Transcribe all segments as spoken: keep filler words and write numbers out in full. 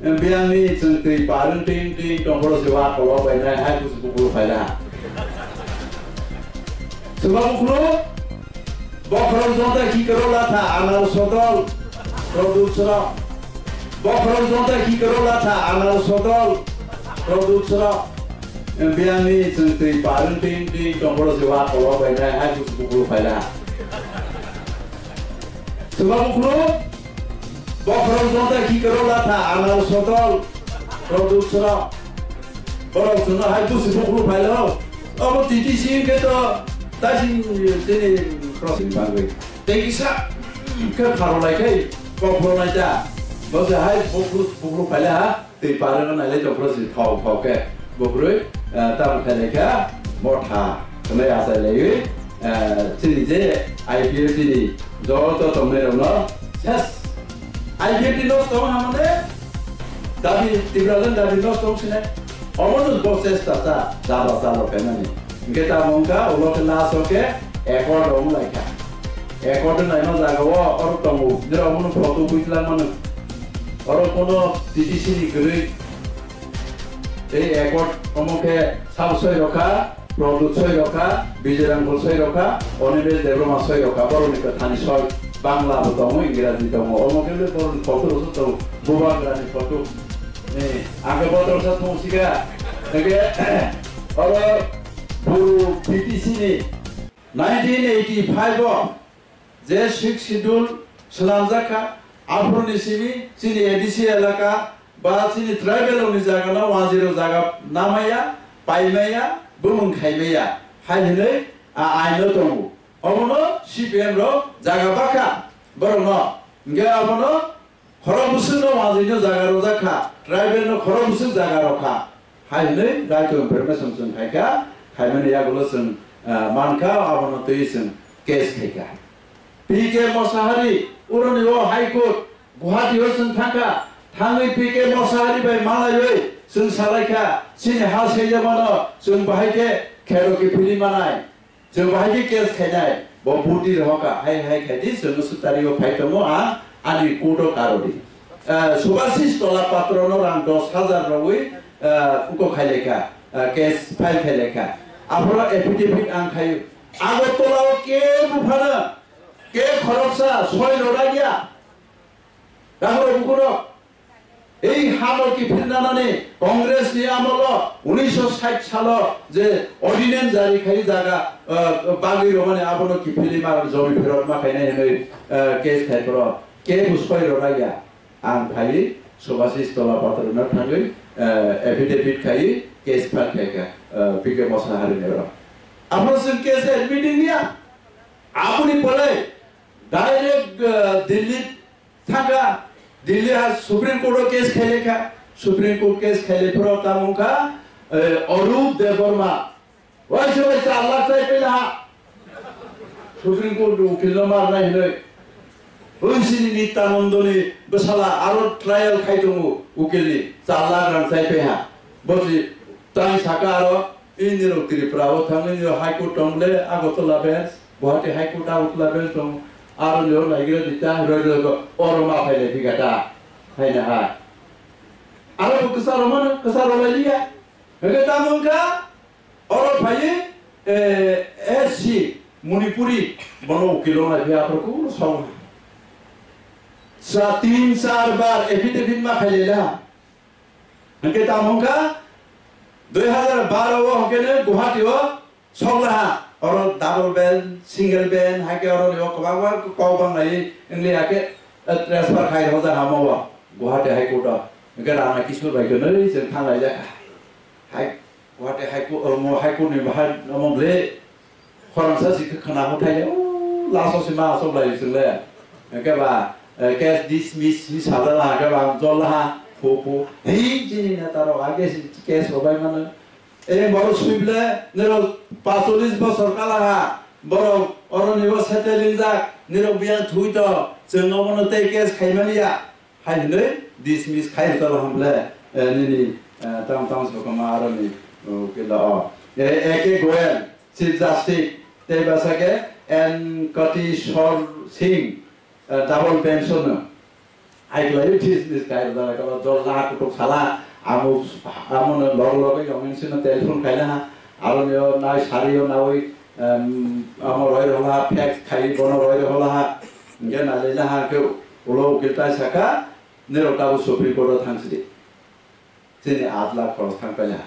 Biyangni chwng twi parwng ting ting tongphoro se wa kolok bai nai hai busi bukhulu phaila. Swba bukhulu, bokhorok jonta ki karo latha anar sodol, produce rok. Bokhorok jonta ki karo latha anar sodol, produce rok. Biyangni chwng twi parwng ting ting tongphoro se wa kolok bai nai hai busi bukhulu phaila. Swba bukhulu, bokhorok jonta ki karo latha anar sodol, produce rok. Borok chwngno hai busi bukhulu phaila. Obo T T C hwnkhe to tasing chini crossing bagwi. Tei kisa khe pharolai khai kok phornai ta. Bo se hai bukhulu bukhulu phaila ha. Tei parwng nailai tongphuru si phau phau khe bukrui, eh, tamo khailai kha motha hwnwi achai laiwi, eh, chini je I P F T ni joto tongnai rokno ses. I P F T no tong hamane dabi Tipraland dabi no tong sine. Omono bo chesta cha jaba cha lo khaimani. Hingke tamo wngkha ulo khe last o khe accord rok wng lai kha. Accord wng laima jaga o oro tongo. Nira omono photo bui twlang mano. Oro kono T T C ni kwrwi tei accord omo khe sabo soi rokha, Pradyot soi rokha, Bijoy Rangkhol soi rokha, Animesh Debbarma soi rokha, borokni kwthani soi, Bangla bo tongo, Ingraji tongo, omo khe le borokni photo rok tongo, Bubagrani photo. Ni, ang khe botorsa thung sika, hingke oro Buru P T C ni nineteen eighty-five o je Sixth Schedule swnamjak kha, aphuruni simi chini A D C elaka ba chini tribal rokni jaga no one zero jaga namaya, paimaya, bumung khaimaya, hai hinwi a aino tongo. Omono C P M rok jaga bakha borokno, hingke abono Khorok bwswkno wngjaino jaga rwjak kha, tribal no khorok bwswk jaga rw kha, hai hwnwi right to information chwng khai kha, khaimani yagulo chwng, ah, man kha, abono twi chwng case khai kha. P K Mosahari, uroni o High Court, Guwahati o chwng thang kha, thangwi P K Mosahari bai malaiwi chwng salai kha, chini ha saijakmano chwng bahai khe khero kiphilwi manai. Chwng bahai khe case khainai, bo buti rohorkha, hai hai khai di, chwng swtari o phai tongo, ang ani court o karodi. Eh, Subhasis Tola Patro no rang dos hajar rogwi, eh, uko khailai kha, eh, case file khailai kha. Aphoro affidavit ang khaio. Agartala o kebo phano, ke khoroksa soi rwlaiya. Takhoro bukhurok, ei hano kiphilnanani Congress ni amolo unisho sait salo je ordinance jari khai jaga, ah, bagwi romani abono kiphilwi ma jomi pherot ma khainai hinwi, ah, case khai phoro ke buskhoi rwlaiya. Ang phaiwi Subhasis Tola Patro no thangwi, ah, affidavit khai case file khai kha, ah, P K Mosahari ni oro. Abono chwng case admit wngya. Aboni pore direct, ah, Delhi Thangkha, Delhi ha Supreme Court o case khailai kha, Supreme Court case khailai phoro tamo wngkha, eh, Arup Debbarma. Waisa bai char lakh chai pela ha. Supreme Court ni ukil no marnai hinoi. Oi sini Nityanando ni bwsala aro trial khai tongo ukil ni char lakh rang chai pai ha. Bosi tang saka aro Indiro Tripura o thangwi niro High Court tong le Agartala bench, Guwahati High Court Agartala bench tong, aro niro naigira dita roi roi go oro ma phai le phika ta, hai na ha. Aro bo kwsa romano, kwsa romai liya. Hege tamo wngkha, oro phai, eh, S C Manipuri, bono ukilo nai phi aphro kuno song. Sa tin char bar affidavit ma khai le la. Hingke tamo wngkha dui hazar baro o hingke ne Guwahati o soglaha, oro double bench, single bench, hai khe oro ni o kwbangma kok bang lai wngli ya khe, eh, transfer khai rwjak ha omo bo Guwahati High Court o. Hingke Rana Kishore bai khe nwi chwng thang lai jak kha. Hai Guwahati High Court, omo High Court ni bahai omo ble Khorangsa si khe khna hwthai le, o, last o se ma asok lai chwng le. Hwnkhe ba, eh, case dismiss ni sajala hwnkhe ba ang jol ha, phu phu. Hei, chini neta rok age si case rwbai mano. Ei borok swible, nirok pacholis bosor kala ha, borok oro nibo settle wngjak, nirok biyang thui to, chwng omono tei case khaimani ya. Hai hwnwi dismiss khai rwchalo hwnle, eh, nini, eh, tang tang sokoma aroni, oh, kila o. Eh, A K Goel, Chief Justice, tei bwsake N Katishor Singh, eh, double bench no. Hai khlai business khai rwjak lai kha, dol lakh kutuk sala, amo, amo no log log yong sino telephone khai na ha, aro nio nai sari yo nawi, em, amo roi rwla ha, fax khai bono roi rwla ha, hingke nai lai na ha ke ulo ukil tai saka, nirok tabo Supreme Court o thang sidi. Chini aat lakh khorok thang paila.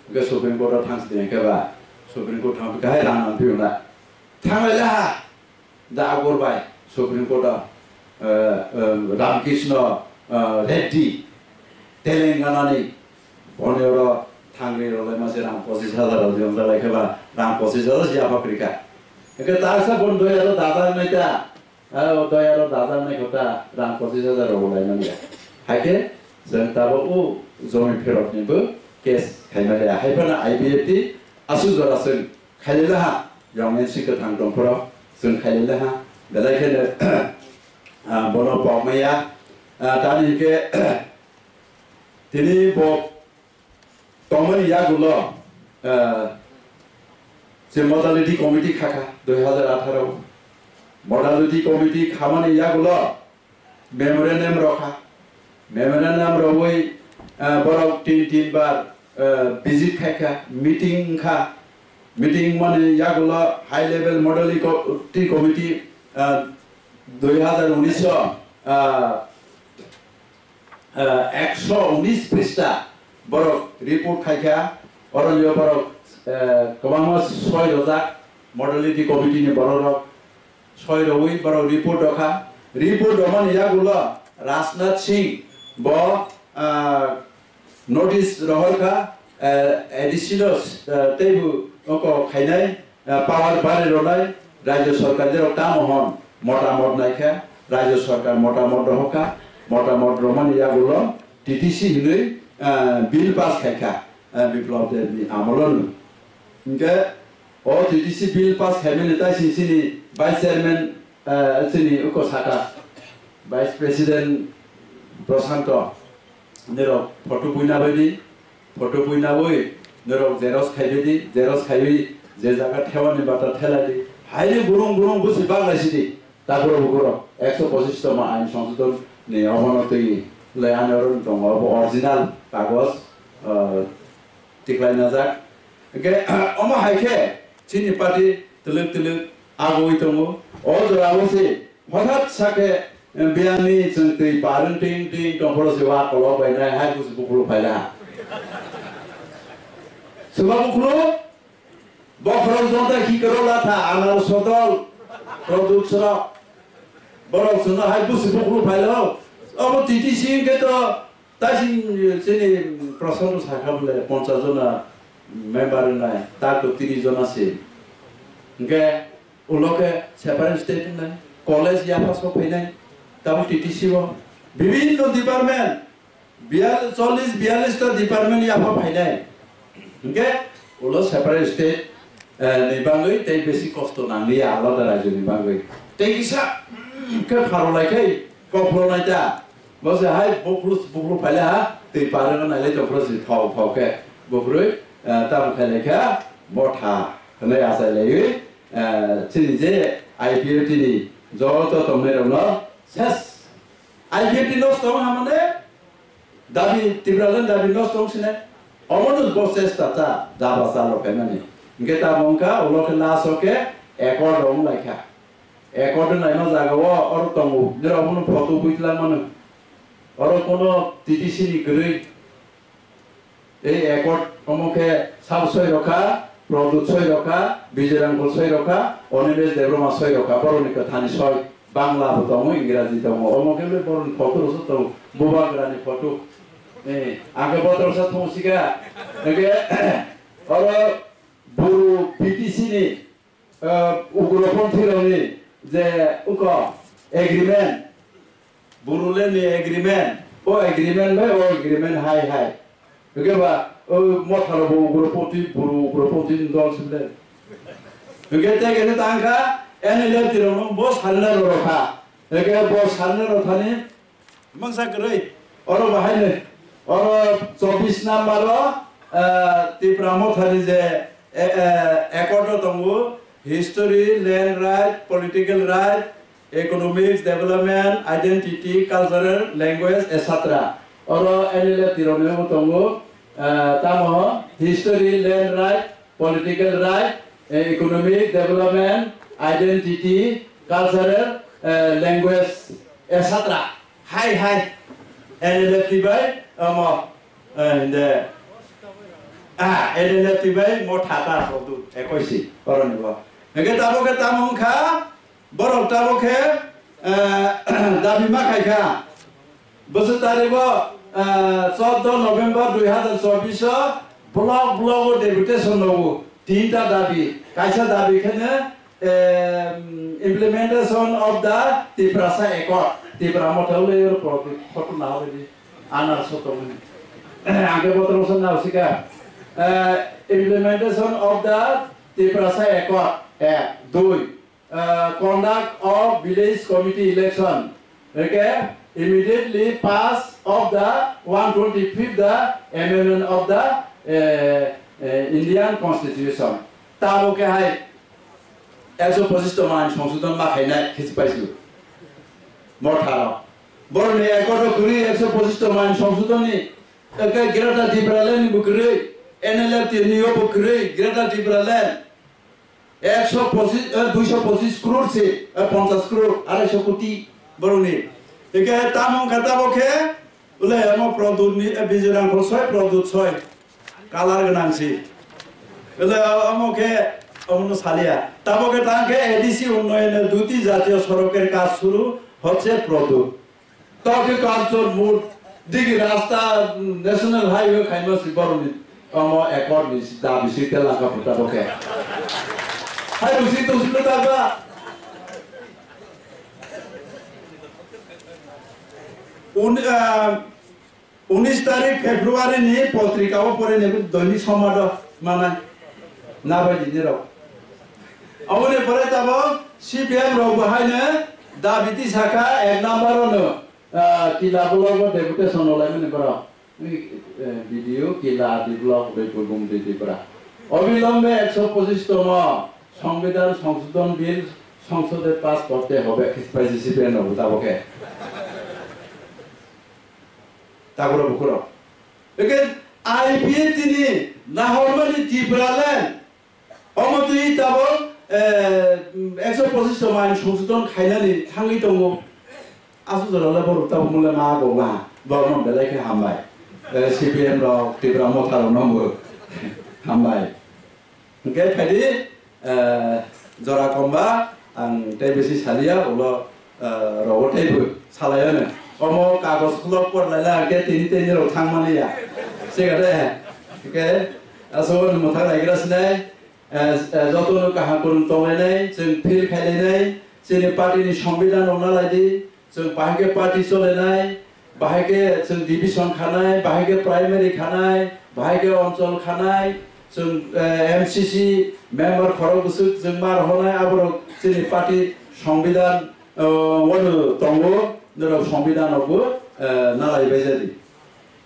Hingke Supreme Court o thang sidi hingke ba, Supreme Court thang kahai rang nang piyo na. Thang lai la ha. Da Akbar bai Supreme Court o, eh, eh, Ramkrishna, eh, Reddy, Telangana ni boni oro thangwi rwlai mase rang pochis hajar rok jiyong jalai khe ba rang pochis hajar si yapha krika. Hingke ta sa bon doi aro dada nai ta. Aro doi aro dada nai kho ta rang pochis hajar rok lai manya. Haike jeng tabo u jomi pherok ni bo case khaimali. Hai phano I P F T asu jora seng. Khailele ha, yong N C kwthang tongphoro, chwng khailele ha, belai kheno, ah, bono pokmaya, ah, tamni hwnkhe, tini bo tongmani yagulo, ah, je modality committee khakha, dui hazar atharo, modality committee khamani yagulo, memorandum rokha. Memorandum rogwi, ah, borok tin tin bar, ah, visit khaikha, meeting wngkha. Meeting mani yagulo high level modality committee, ah, dui hazar unis o, ah, ah, ekso unis phrista borok report khaikha. Oro yo borok, ah, kwbangma soi rojak modality committee ni borok rok. Soi rwui borok report rwkha. Report rwmani yagulo Rajnath Singh bo, ah, notice rohorkha, ah, additional, ah, teibo oko khainai, ah, power bari rwnai Rajya Sarkar jerok tamo hwn motamot naikha, Rajya Sarkar motamot rohorkha, motamot rwmani yagulo T T C hinwi, ah, bill pass khaikha, ah, Biplab Deb ni amoloni. Hinkhe o T T C bill pass khaimani tai sini chini vice chairman, eh, chini uko saka vice president Prashanto nirok photo buina baidi, photo buina bui nirok xerox khaibaidi, xerox khaiwi je jaga thewani bata thelaidi, haini burung burung busi baglaisidi. Takuro bukuro ekso pochis toma ain songsodon ni omono twi le ani oro tongo obo original kagoj, ah, tiklai najak. Hingke omo hai khe chini party twlwk twlwk agoi tongo. O jora o se hothat sakhe, eh, biyangni chwng twi parwng ting ting tongphoro se wa kolok bai nai hai busi bukhulu phaila. Swba bukhulu? Bokhorok jonta ki kwrwng latha, anarso dol, produce rok. Borok chwngno hai busi bukhulu phailo. Obo T T C hwnkhe to taising chini Prashanto sakha bole ponchas jona member wngnai, ta to tris jona se. Hwnkhe ulo khe separate state wngnai, college yapha sok phainai, tamo T T C o. Bibhinno department, Biyal-, chollish biyallish ta department yapha phainai. Hingke ulo separate state, eh, ni bagwi tei besi kosto nanglia alada rajyo ni bagwi. Tei kisa, mm, khe pharolai khai kophronai ta. Bo se hai bukhlu, bukhlu phaile ha, tei parwno nailai tongphro si thau thau khe. Bukhurui, eh, tamo khailai kha, motha hwnwi achailaiwi, eh, chini je I P F T ni joto tongnairokno ses I P F T nosto wng hamane, dabi, Tipraland dabi nosto wng sine, omono bo chesta cha, daba chalo khaimani. Hingke tamo wngkha, ulo khe last o khe accord rok wng laikha. Accord wng laima jaga o oro tongo, nirok bono photo buitlang mano. Oro kono T T C ni kwrwi. Ei accord omo khe sabo soi rokha, Pradyot soi rokha, Bijoy Rangkhol soi rokha, Animesh Debbarma soi rokha, borokni kwthani soi, Bangla bo tongo, Ingraji tongo, omo khe le borokni photo rwsa tongo, Bubagrani photo. Eh, ang khe botorsa thung sika, hingke oro Buru B T C ni, eh, ugroponthi rokni je uko agreement, Bodoland ni agreement, o agreement bai o agreement hai hai. Hingke ba, o motha rok bo ugroponthi, Buru ugroponthi ni dol sile. Hingke te khe tang kha, N L F T rok no bo surrender rw kha. Hingke bo surrender rw thani mangsa kwrwi. Oro bahai ni, oro chobbish number o, eh, Tipra Motha ni je, eh, eh, accord o tongo, history, land right, political right, Economics, development, identity, cultural, language, et cetera. Oro N L F T rok ni bo tongo, ah, tamo history, land right, political right, eh, economic development, identity, cultural, eh, language, et cetera. Hai, hai. N L F T bai, omo, eh, de. Ah, N L F T bai mo thata sodu, ekoisi, oroni bo. Hingke tabo ke tamo wngkha, borok tabo ke, eh, dabi ma khaikha. Bwswk tarigo, eh, chordo November dui hazar chobbish o block, block o deputation rogo tinta dabi. Kaisa dabi kheno, eh, implementation of the Tiprasa Accord. Tipra motha ulai oro photo na hobidi. Anar soto mani. Angke botol sa na usika. Eh, implementation of the Tiprasa Accord. Eh, dui. Uh, conduct of village committee election, okay, immediately pass of the one twenty-fifth the amendment of the, uh, uh, Indian Constitution. Tabo ke hai ekso pochish tong ain songsodon ma khainai khe se paislu. Motharo. Boroni accord o kwrwi ekso pochish tong ain songsodon ni, okay, Greater Tipraland ni bo kwrwi, N L F T ni bo kwrwi, Greater Tipraland. Ekso pochish, eh, duiso pochish crore se, eh, ponchash crore, araiso koti borokni. Eke tamo wngkha tabo khe, ulai amo product ni, eh, bijirang khol soi, product soi. Color gwnang si. Ulai amo khe, omono salia. Tabo khe tang khe A D C unnoyone duti jatiyo soroker kaj suru hocche product. Tokyo Kanchor Mur, digi rasta, National Highway khaima si boroni, omo accord ni si dabi si telangka puta boke. Hai busi tu sulu taba. Un, ah, unis tarik February ni potrika o pore ne Doinik Sombad o mana. Nabai di nirok. Aboni pore tabo C P M rok bo haino dabi tisakha ek number o no. Ah, Kila block o deputation rok laimani borok. Eh, B D O, Kila, D block, Baipurbung, Tripura. Obilombe ekso pochish tomo Songbidan Songshodhon Bill songsode pass korte hobe, kis paisi C P M no tabo khe. Taboro bukurok. Eke I P F T ni nahormani Tipraland. Omo twi tabok, eh, ekso pochish tong ain songsodhon khainani thangwi tongo. Aswk jorale borok tabok mole ma bo ma. Borokno belai khe hambai. Eh, C P M rok, Tipra Motha rokno bo hambai. Hwnkhe phaidi, eh, jora komba ang tei bisi salia, ulo, eh, rogo teibo salaio no. Omo kagos khulok porlaila hwnkhe tini tei nirok thangmani ya. Sikha de. Hwnkhe aswk mwthang naigra sinai. Eh, eh, jotono kaham kwrwng tonglainai, chwng feel khailainai, chini party ni songbidan rok nalaidi, chwng bahai khe party cholainai, bahai khe chwng division khanai, bahai khe primary khanai, bahai khe onchol khanai, chwng, eh, M C C member khorok bwswk chwng ma rohornai, aborok chini party songbidan, eh, wano tongo, norok songbidan rokbo, eh, nalai bai jadi.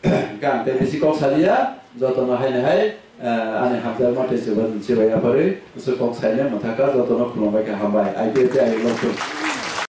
Hwnkhe ang tei bisi kok salia, jotono haino hai, eh, ani hamjakma tei chuba-, chubai yapharwi, bwswk kok saina mwthakha, jotono khulumbai kha, hambai. I P F T ayuk lokthung.